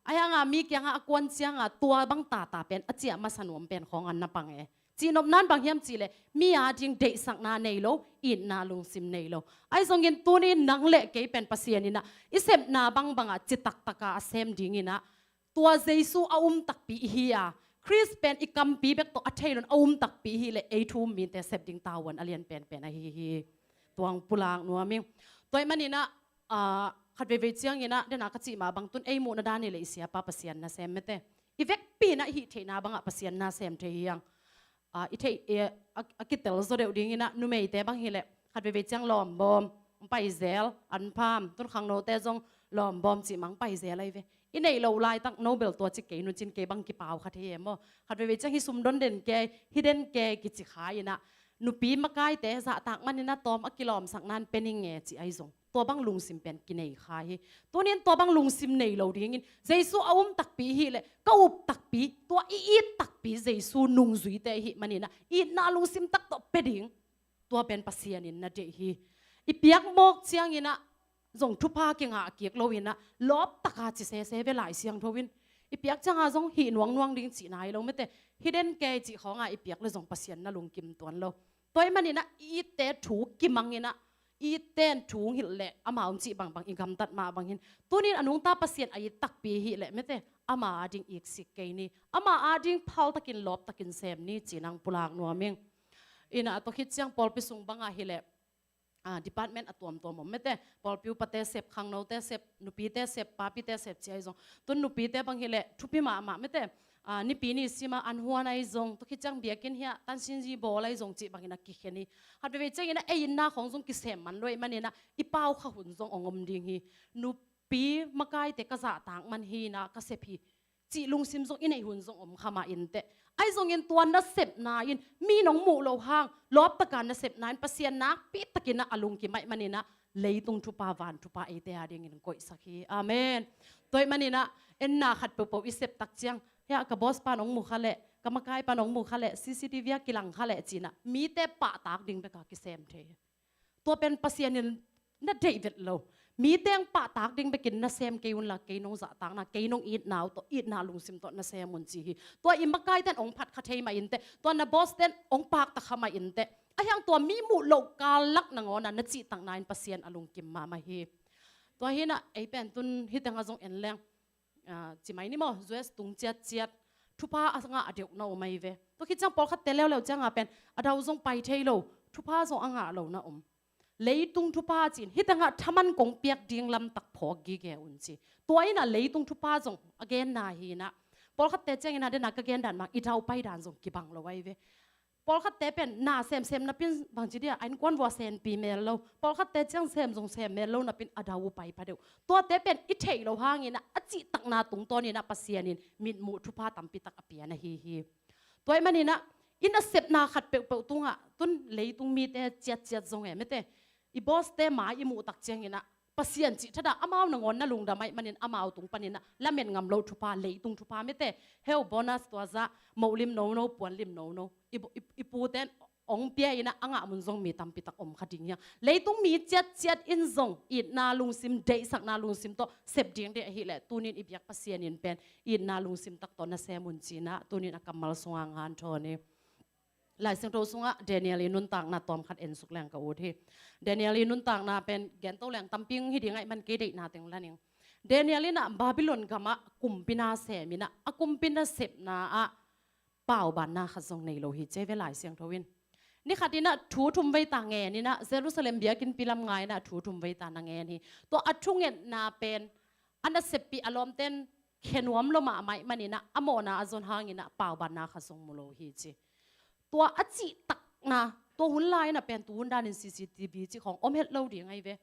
Ahi hanga mi kiangah a kuan cianga tua bang tata pen a ciah masa nuam pen khawng an na pang e. Cihnopna in bang hiam cihleh mi a ding deihsakna nei lo, itna lungsim nei lo. Ahi zongin tuni nang le kei pen Pasian inah i sepna bangbangah citaktakah a sem dinginah tua Jesu a um takpi i hi a, Khrist pen i kampi bek tawh a thei loin a um takpi i hileh ei thu um mite sep ding tavuan a lian penpen ahi hi. Tua ang pulak nuam ing. Tua ahih maninah, ah, khat veivei cianginah dena ka cih mah bang tun ei muhna dan hileh i siapa Pasian nasem mete. I vekpi inah i hih theihna bangah Pasian nasem thei hi hang. Ah, i theih, eh, a, a kitel zaw deuh dinginah numeite bang hileh Khat veivei ciang lawmbawm, hong pai zel, an pham, tun khangnote zong lawmbawm cih mah hong pai zel ahi ve. I neih loh laitak no bel tua ci kei nuncin kei bang kipau kha thei e maw. Khat veivei ciang hih sum don den kei, hih den kei kici kha in ah, nupi makaite zahtak man in ah tawm a kilawmsak nan pe ning e ci ahi zong, tua bang lungsim pen kinei kha hi. Tunin tua bang lungsim nei lo dingin, Jesu a um takpi hi leh, ka up takpi, tua i it takpi Jesu nungzuite hi man in ah, itna lungsim tak tawh pe ding, tua pen Pasian in na deih hi. I piak mawk ciangin ah zong thupha kingah kik lo in ah, lawp taka ci sese ve Lai Siangtho in. I piak cianga zong hih nuangnuang ding cihna hi lo mete. Hih den kei cih khawnga i piak le zong Pasian na lungkim tuan lo. Tua ahih man in ah i itte thu kimang in ah, i itte in thu hong hilh leh amau cih bangbang i gamtat mah bang hin. Tunin a nungta Pasian a it takpi hi leh mete, ama ading iksik kei ni. Ama ading phaltakin lawptakin sem ni ci-in hong pulak nuam ing. In ah tua khit ciang pawlpi sung banga hi leh, ah, department a tuamtuam om mete, pawlpi upate sep, khangnote sep, nupite sep, papite sep ci ahi zong. Tun nupite bang hi leh thupi mahmah mete, ah, nipi ni sima an huan ahi zong, tua khit ciang biakinn hiah tansinzi bawl ahi zong cih bangin a kikhen hi. Khat veivei ciangin ah ei itna khawng zong kisem man lo ahih man in ah i pau kha hun zong hong om ding hi. Nupi makaite ka zahtak man hi in ah ka sep hi cih lungsim zong i neih hun zong om kha mah inteh. Ahi zongin tua nasepna in mi nong muh loh hang, lawptaka nasepna in Pasian nakpi takin ah a lungkim ahih man in ah leitung thupha, van thupha eite adingin koihsak hi. Amen. Tua ahih man in ah enna khat peuhpeuh i sep tak ciang, hiah ka boss pa nong mu kha leh, ka makai pa nong mu kha leh, C C T V ah kilang kha leh ci-in ah mite pahtak ding beka kisem thei hi. Tua pen Pasian in na deih vet lo. Mite hong pahtak ding bekin nasem kei unla, kei nong zahtakna, kei nong itna uh tawh, itna lungsim tawh nasem un ci hi. Tua i makaite in hong phat kha thei mah inteh, tua na boss te in hong pakta kha mah inteh. Ahi hang tua mi muh loh kal lak nangawn ah na cihtakna in Pasian a lungkim mahmah hi. Tua hi in ah ei pen tun hih tengah zong en leng, ah, ci mai ni maw, U S tung ciatciat, thupha a ngah deuh na om ahi ve. Tua khit ciang pawlkhatte leuleu cianga pen a dau zong pai thei lo, thupha zong a ngah lo na om. Leitung thupha ci-in hih tengah thaman kong piak ding lamtak phawk gige un ci. Tua in ah leitung thupha zong a genna hi in ah, pawlkhatte ciangin ah den a ka gen dan mah i dau pai dan zong kibang lo ahi ve. Pawlkhatte pen na semsem napi in bangci dia, a innkuan vua senpi mel lo. Pawlkhatte ciang sem zong sem mel lo napi in a dau uh pai pha deuh. Tuate pen i theih loh hangin ah a cihtakna tungtawnin ah Pasian in mitmuh thupha tampitak a pia na hi hi. Tua ahih man in ah i nasepna khat peuhpeuh tungah, tun leitung mite ciatciat zong e mete, i boss te mai i muh tak ciangin ah Pasian cih thadah amau nangawn na lungdam ahih man in amau tung panin ah lamet ngam loh thupha, leitung thupha mete, heu bonus tua zah, moh lim nono, puan lim nono, i, i, i pute in hong pia in ah a ngah mun zong mi tampitak om kha ding hi hang. Leitung mi ciatciat in zong itna lungsim, deihsakna lungsim tawh sep ding deih ahih leh tunin i biak Pasian in pen itna lungsim tak tawh nasem un ci-in ah tunin a kammal sungah hanthawn hi. Lai Siangtho sungah Daniel i nuntakna tawm khat ensuk leng ka ut hi. Daniel i nuntakna pen gento leng tampi hi ding ahih man kei deihna teng la ning. Daniel in ah Babylon gamah kumpi na sem in ah, a kumpi nasepna ah paubanna khat zong nei lo hi ci hi ve Lai Siangtho in. Ni khat in ah thu thum vei ta ngen in ah, Jerusalem biakinnpi lam nga in ah thu thum vei ta na ngen hi. Tua a thungetna pen a naseppi a lawmte in khe nuam lo mahmah ahih man in ah a mawhna a zon hangin ah paubanna khat zong mu lo hi ci. Tua a cihtakna, tua hun lai in ah pen tu hun danin C C T V cih khawng om het lo ding ahi ve.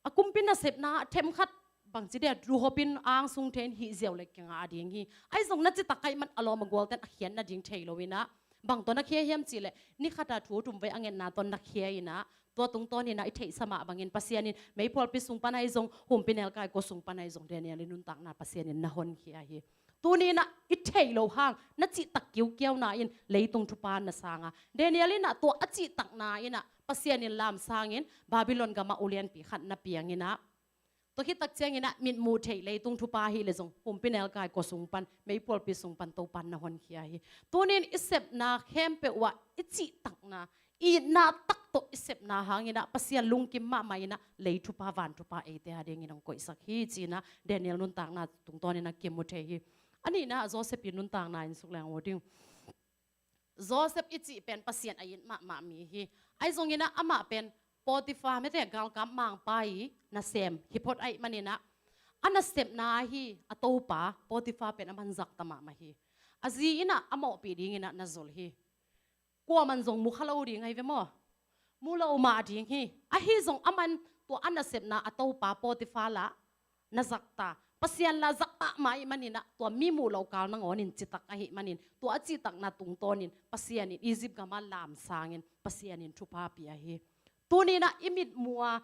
A kumpi nasepna ah themkhat bangci dia duhhopin angsung thei in hih ziau le kingah ding hi. Ahi zong na citak ahih man a lawm a gualte in a khiat nading thei lo in ah, bang tawh na khia hiam cih leh ni khat a thu thum vei a ngetna tawh na khia in ah, tua tungtawn in ah i theihsa mah bangin Pasian in meiphualpi sung pan ahi zong, humpinelkai kua sung pan ahi zong Daniel i nuntakna Pasian in na honkhia hi. Tuni in ah i theih loh hang na cihtak kiukiauna in leitung thupha na sang a, Daniel in ah tua a cihtakna in ah Pasian in lamsangin Babylon gamah ulianpi khat na piang in ah, tua khit tak ciangin ah mitmuh theih leitung thupha hi leh zong humpinelkai kua sung pan, meiphualpi sung pan Topan na honkhia hi. Tunin i sepna khempeuh uh ah i cihtakna, itna tak tawh i sepna hangin ah Pasian lungkim mahmah in ah lei thupha van thupha eite adingin hong koihsak hi ci-in ah Daniel nuntakna tungtawnin ah kimu thei hi. A nihna ah Joseph i nuntakna ensuk leng uh ding. Joseph i cih pen Pasian a it mahmah mi hi. Ahi zongin ah amah pen Potiphar mete galkap mangpa i nasem hi phot ahih manin ah a nasepna ahi a topa Potiphar pen a man zakta mahmah hi. A zi in ah a mawhpih dingin ah na zol hi. Kuaman zong mu kha lo ding ahi ve maw? mu lo mah ding hi. Ahi zong aman tua a nasepna a topa Potifar lah na zakta, Pasian lah zakta mah ahih manin ah, tua mi muh loh kal nangawnin citak ahih manin, tua a cihtakna tungtawnin Pasian in Egypt gam ah lamsangin Pasian in thupha pia hi. Tuni-in ah i mitmuh ah,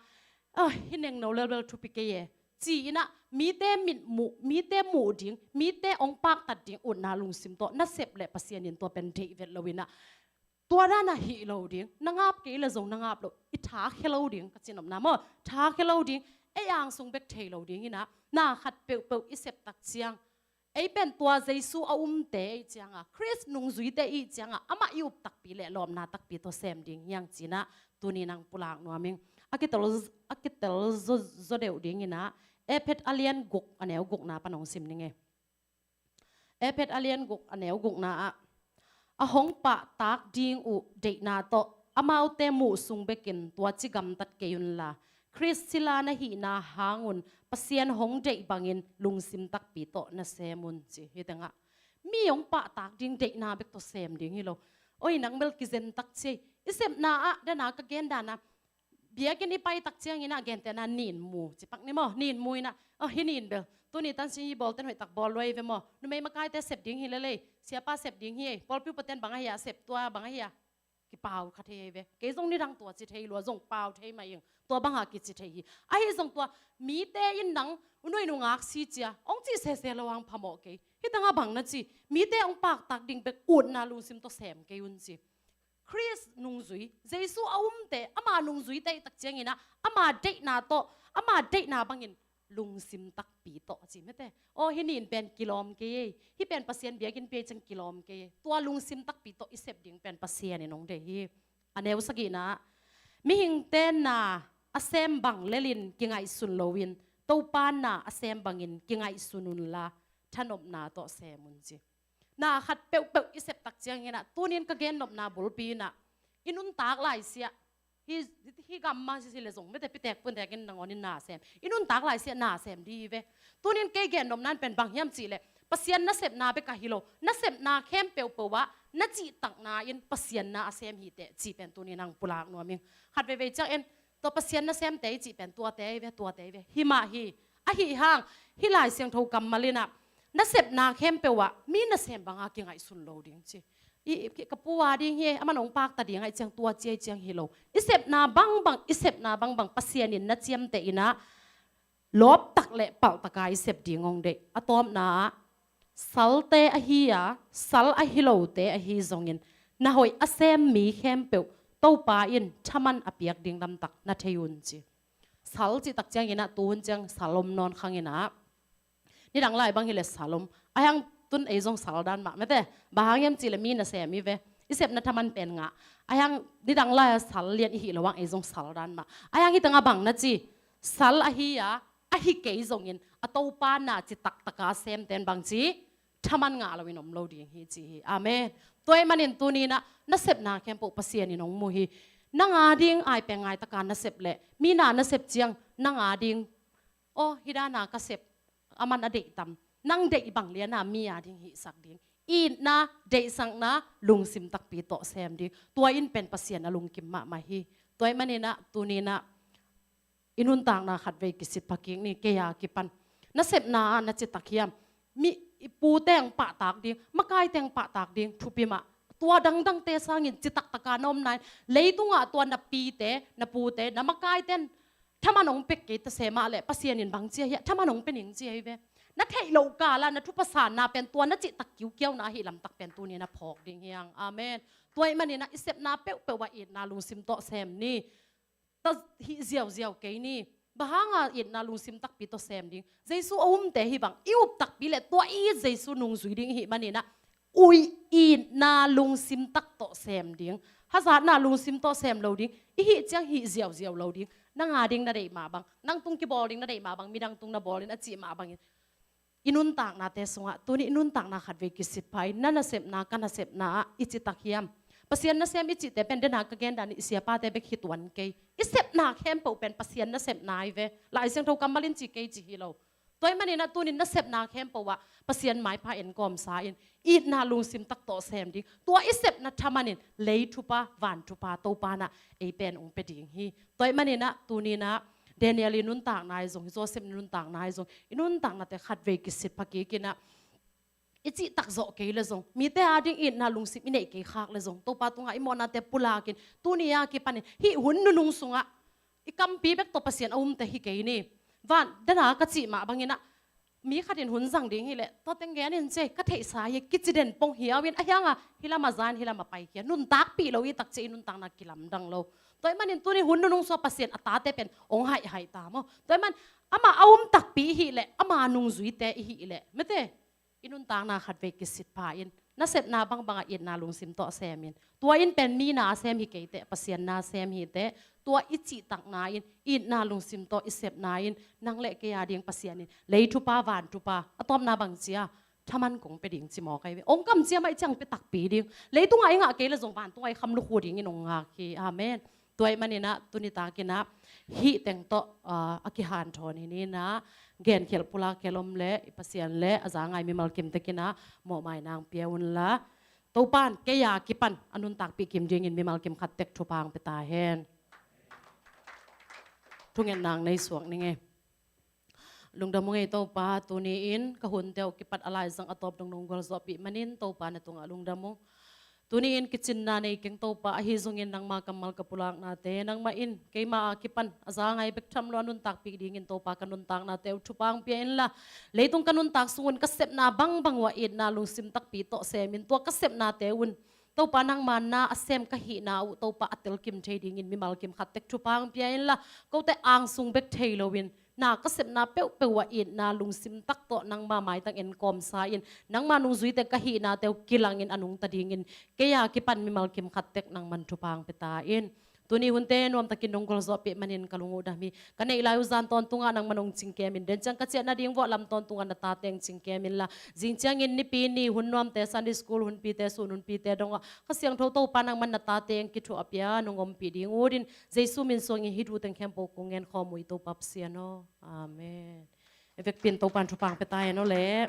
"Ah, hi nengno lelbel thupi kei e," ci-in ah mite mitmuh, mite muh ding, mite hong paktat ding utna lungsim tawh nasep leh Pasian in tua pen deih vet lo-in ah, tua dan ah hih lo ding, na ngap kei leh zong na ngap lo, i thakhia lo ding, ka cih nopna maw, thakhia lo ding, ei ang sung bek thei lo ding-in ah, na khat peuhpeuh i sep tak ciang, ei pen tua Jesu a umte i hih ciang ah, Khrist nungzuite i hih ciang ah, amah i up takpi leh lawpna takpi tawh sem ding hi hang ci-in ah, tuni-in hong pulak nuam ing. A kitel, a kitel zaw, zaw deuh ding-in ah, Efesa a lian guk a neu gukna pan hong sim ning e. Efesa a lian guk a neu gukna ah, "A hong pahtak ding uh deihna tawh amaute muh sung bekin tua ci gamtat kei unla, Khrist sila na hihna hangun Pasian hong deih bangin lungsim takpi tawh na sem un," ci. Hih teng ah, "Mi hong pahtak ding deihna bek tawh sem ding hi lo. Oi, nang bel kizen tak ci ei. I sepna ah, dana ka gen dan ah, biakinn i pai tak ciangin ah, gentehna nin mu, ci pak ni maw, nin mu-in ah, 'Oh, hi nin bel tuni tan sin hi bawlten hoih tak bawl lua hi ve maw. Numei makaite sep ding hi lel ei, siapa sep ding hi ei, pawlpi upaten bang ahi a sep, tua bang ahi a kipau kha thei hi ve. Kei zong nidang tua ci thei lua, zong pau thei mah ing, tua bang a kici thei hi.' Ahi zong tua mite in nang u nuih nungak si cia hong cih sese lo hang phamawh kei. Hih teng ah bang na ci, mite hong paktak ding bek utna lungsim tawh sem kei un," ci. Khrist nungzui, Jesu a umte, ama nungzuite i tak ciangin ah, ama deihna tawh, ama deihna bangin lungsim takpi tawh, ci mete. Aw, hi nin pen kilawm kei ei, hih pen Pasian biakinn pia ciang kilawm kei ei. Tua lungsim takpi tawh i sep ding pen Pasian in hong deih hi. A neu sagihna ah, "Mihingte na a sem bang lelin kingaihsun loin, Topa na a sem bangin kingaihsun unla, thanopna tawh sem un," ci. Na khat peuhpeuh i sep tak ciangin ah, tuni-in ka gen nopna bulpi-in ah, i nuntak laisiah, hih, hih gam mah sisi leh zong mete pitek puntekin nangawnin na sem, i nuntak laisiah na sem ding hi ve. Tuni-in kei gen nopna in pen bang hiam cih leh, Pasian nasepna bek ahi lo, nasepna khempeuh peuh ah na cihtakna in Pasian na a sem hi teh, cih pen tuni-in hong pulak nuam ing. Khat veivei ciang en, tua Pasian nasemte i cih pen tuate hi ve, tuate hi ve. Hi mah hi. Ahi hang, hih Lai Siangtho kammal in ah, nasepna khempeuh ah mi nasem bang a kingaihsun lo ding, ci. I, i, ka pu a ding hi, aman hong pakta ding ahih ciang tua ci ahih ciang hi lo. I sepna bangbang, i sepna bangbang Pasian in na ciamteh in ah, lawptak leh palhtak a i sep ding hong deih. A tawpna ah, salte ahi a, sal ahi lote ahi zongin, na hoih a sem mi khempeuh Topa in thaman a piak ding lamtak na thei un, ci. Sal cih tak ciangin ah, tuhun ciang sal om nawn khang in ah, nidang lai bang hi leh sal om. Ahi hang tun ei zong sal dan mah mete. Bang hang hiam cih leh mi nasem hi ve. I sepna thaman pen ngah. Ahi hang nidang lai-a sal lian i hih loh hang ei zong sal dan mah. Ahi hang hih teng ah bang na ci, sal ahi a, ahi kei zongin, a Topa na ci taktak a semten bang ci, thaman ngah loin om lo ding hi, ci hi. Amen. Tua ahih manin tuni-in ah, nasepna khempeuh Pasian in hong mu hi. Nang a ding ai peng ai taka nasep leh, mi na nasep ciang, nang a ding, aw, hih dan a ka sep, aman a deih tam, nang deih bang lian a mi a ding hihsak ding, itna, deihsakna, lungsim takpi tawh sem ding. Tua in pen Pasian a lungkim mahmah hi. Tua ahih manin ah, tuni-in ah, i nuntakna khatvei kisit pha kik ni, kei a kipan. Nasepna ah na citak hiam? Mi, i pute hong pahtak ding, makaite hong pahtak ding thupi mah. Tua dangdangte sangin citak taka na om nai. Leitungah tua na pite, na pute, na makaite in thaman hong pek kei ta se mah leh, Pasian in bang ci a hia, thaman hong pe ning ci ahi ve. Na theih loh kal ah na thupha sanna pen tua na cihtak kiukiauna ahih lamtak pen tuni-in ah phawk ding hi hang. Amen. Tua ahih manin ah, i sepna peuhpeuh ah itna lungsim tawh sem ni. Ta hih ziauziau kei ni. Bang hang a itna lungsim takpi tawh sem ding? Jesu a umte hih bang i up takpi leh tua i it Jesu nungzui ding i hih manin ah, ui, itna lungsim tak tawh sem ding. Hazatna lungsim tawh sem lo ding. I hih ciang hih ziauziau lo ding. Nang a ding na deih mah bang, nang tung kibawl ding na deih mah bang, midang tung na bawl in a cih mah bangin, i nuntaknate sungah, tuni i nuntakna khatvei kisit pha in, na nasepna, ka nasepna ah i citak hiam? Pasian nasem i cihte pen, dena ka gen dan, i siapate bek hi tuan kei. I sepna khempeuh pen Pasian nasepna hi ve. Lai Siangtho kammal in ci kei ci hi lo. Tua ahih manin ah tunin nasepna khempeuh ah Pasian maipha enkawmsa in, itna lungsim tak tawh sem ding. Tua i sepna thaman in lei thupha, van thupha Topa in ah ei pen hong pia ding hi. Tua ahih manin ah tunin ah Daniel i nuntakna ahi zong, Joseph i nuntakna ahi zong, i nuntaknate khatvei kisit pha kik in ah, i cih tak zawh kei le zong, mite ading itna lungsim i neih kei khak le zong, Topa tungah i mawhnate pulak in, tuni a kipan in hih hun nunung sungah i kampi bek tawh Pasian a umte hi kei ni. Van, dena ka cih mah bangin ah, mi khat in hun zang ding hi leh, tua teng gen in ci ei, ka theihsa hi, kici den pong hiau in, a hiang a, hih lam a za in hih lam a paikhia, nuntakpih lo i tak ciang i nuntakna kilamdang lo. Tua ahih manin tuni hun nunung sungah Pasian a tate pen hong haihhaih ta maw. Tua ahih man, amah a um takpi i hih leh, ama nungzuite i hih leh, mate, i nuntakna khatvei kisit pha in, nasepna bangbang ah itna lungsim tawh sem in. Tua in pen mi na a sem hi kei teh, Pasian na a sem hi teh. Tua i cih takna in, itna lungsim tawh i sepna in, nang le kei ading Pasian in lei thupha, van thupha, a tawpna bang ci a, thaman kong pia ding ci mawk ahi ve. Hong kamciam ahih ciang pia takpi ding. Leitungah i ngah kei le zong vantungah i kham lukhu dingin hong ngak hi. Amen. Tua ahih manin ah tuni takin ah hih teng tawh, ah, a kihanthawn hi ni in ah, genkhial pulak khial om leh i Pasian le a za ngai mimal kim tekin ah mawhmaina hong pia un la, Topa in kei a kipan a nuntakpih kim dingin mimal kim khat tek thupha hong pia ta hen. Thungetna nei suak ning ei. Lungdam ung ei Topa, tuni in ka hunte uh kipat a laizang a tawp dong nong gualzawhpih manin Topa na tungah lungdam ung. Tuni in kicinna nei keng Topa, ahi zongin nangma kammal ka pulaknate, nangmah in keima a kipan a za ngai bek tham lo a nuntakpih dingin Topa ka nuntaknate uh thupha hong pia inla, leitung ka nuntak sungun ka sepna bangbang uh ah itna lungsim takpi tawh sem in, tua ka sepnate un Topa nangma na a sem ka hihna uh Topa a telkim thei dingin mimal kim khat tek thupha hong pia inla, kote angsung bek thei loin na ka sepna peuhpeuh uh ah itna lungsim tak tawh nangma maitang enkawmsa in, nangma nungzuite ka hihnate uh kilangin a nungta dingin kei a kipan mimal kim khat tek nangman thupha hong pia ta in. Tuni hunte nuamtakin nong gualzawhpih manin ka lung uh dam hi. Ka neih lai uh zan tawntungah nangman hong cingkem in, den ciang ka ciah nading vuah lam tawntungah na tate hong cingkem inla, zing ciangin Nipi ni hun nuamte, Sunday school hunpite, sun hunpite dongah Kha Siangtho Topa nangman na tate hong kithuah a pia nong ompih ding ut in, Jesu min suangin hih thu teng khempeuh kong ngen khawm uh hi Topa Pasian aw. Amen. I vekpi in Topa in thupha hong pia ta hen aw leh.